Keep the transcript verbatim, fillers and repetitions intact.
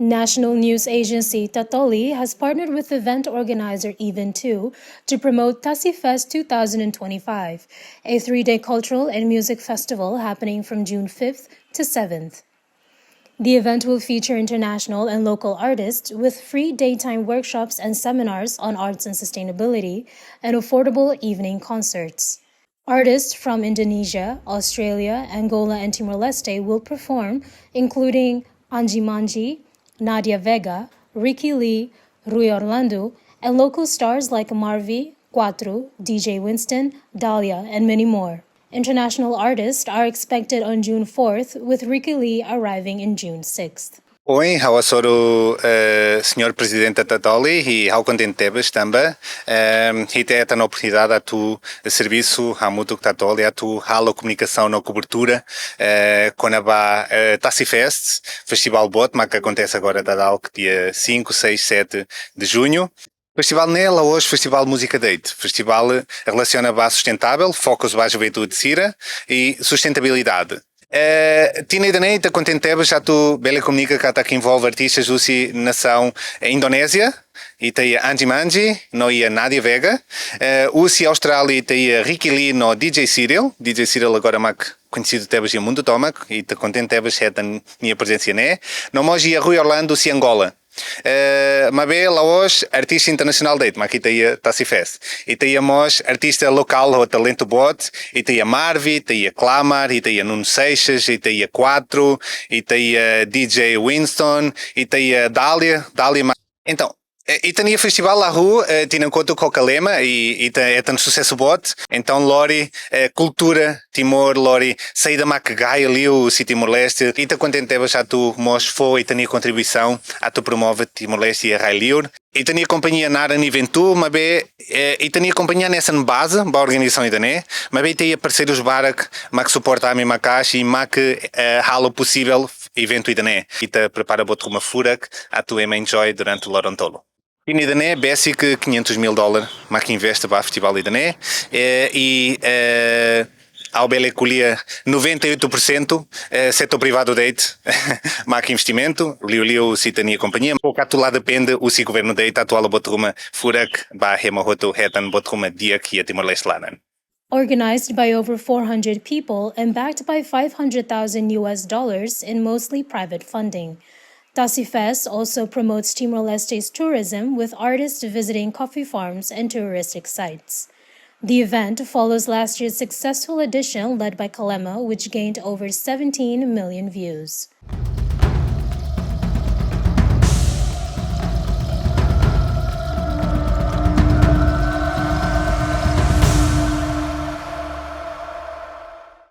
National news agency Tatoli has partnered with event organizer Event two to promote Tasi Fest two thousand twenty-five, a three-day cultural and music festival happening from June fifth to seventh. The event will feature international and local artists with free daytime workshops and seminars on arts and sustainability and affordable evening concerts. Artists from Indonesia, Australia, Angola, and Timor-Leste will perform, including Anji Manji, Nadia Vega, Ricky Lee, Rui Orlando, and local stars like Marvi, Quatro, D J Winston, Dahlia, and many more. International artists are expected on June fourth, with Ricky Lee arriving in June sixth. Ohin, ha'u hasoru, eh, señór Prezidente Tatoli, i ha'u kontente tebes tanba, eh, ita hetan oportunidade atu servisu hamutuk ho Tatoli, atu halo komunikasaun no kobertura, eh, kona-ba, eh, Tasi Fest, festivál boot, mak akontese agora dadauk dia cinco, seis, sete de junho. Festivál ne'e la'ós festivál múzika de'it. Festivál relasiona ba sustentavel, fokus ba juventude sira i sustentabilidade. Eh, tinan ida-ne'e ita kontente tebes atu bele komunika katak envolve artistas husi nasaun, eh, Indonézia, ita iha Anji Manji, no iha Nadia Vega. Eh, husi Austrália ita iha Ricky Lee no D J Cyril. D J Cyril agora mak koñesidu tebes iha mundu tomak, ita kontente tebes hetan nia prezensa ne'e. No mós iha Rui Orlando husi Angola. Eh, maibé la'ós artista internasionál de'it mak ita iha Tasi Fest. Ita iha mós artista lokál ho talentu boot, ita iha Marvi, ita iha Klamar, ita iha Nuno Seixas, ita iha Quatro, ita iha D J Winston, ita iha Dahlia, Dahlia ma-, entaun, eh, ita-nia festivál la rua, eh, tinan kotuk ho kalema, i, i ita hetan susesu boot. Entaun, lori, eh, kultura Timor, lori saida mak gaya liu husi Timor-Leste. Ita kontente tebes atu mós fó ita-nia kontribuisaun atu promove Timor-Leste iha rai-li'ur. Ita-nia kompañia naran Event two, maibé, eh, ita-nia kompañia hanesan baze ba organizasaun ida-ne'e, maibé ita iha parseirus barak mak suporta ami maka'as i mak, eh, halo posivel eventu ida-ne'e. Ita prepara buat ruma furak atu ema enjoy durante loron tolu. Tinan ida-ne'e besik quinhentos mil dólar mak investe ba festivál ida-ne'e. Eh, i, eh, ha'u bele ko'alia noventa e oito por cento, eh, setór privadu de'it mak investimentu, liuliu husi ita-nia kompañia. Fó katak la depende husi governu de'it atu halo buat ruma furak ba ema hotu hetan buat ruma di'ak iha Timor-Leste laran. Organized by over four hundred people and backed by five hundred thousand U S dollars in mostly private funding. Tasi Fest also promotes Timor-Leste's tourism, with artists visiting coffee farms and touristic sites. The event follows last year's successful edition led by Kalema, which gained over seventeen million views.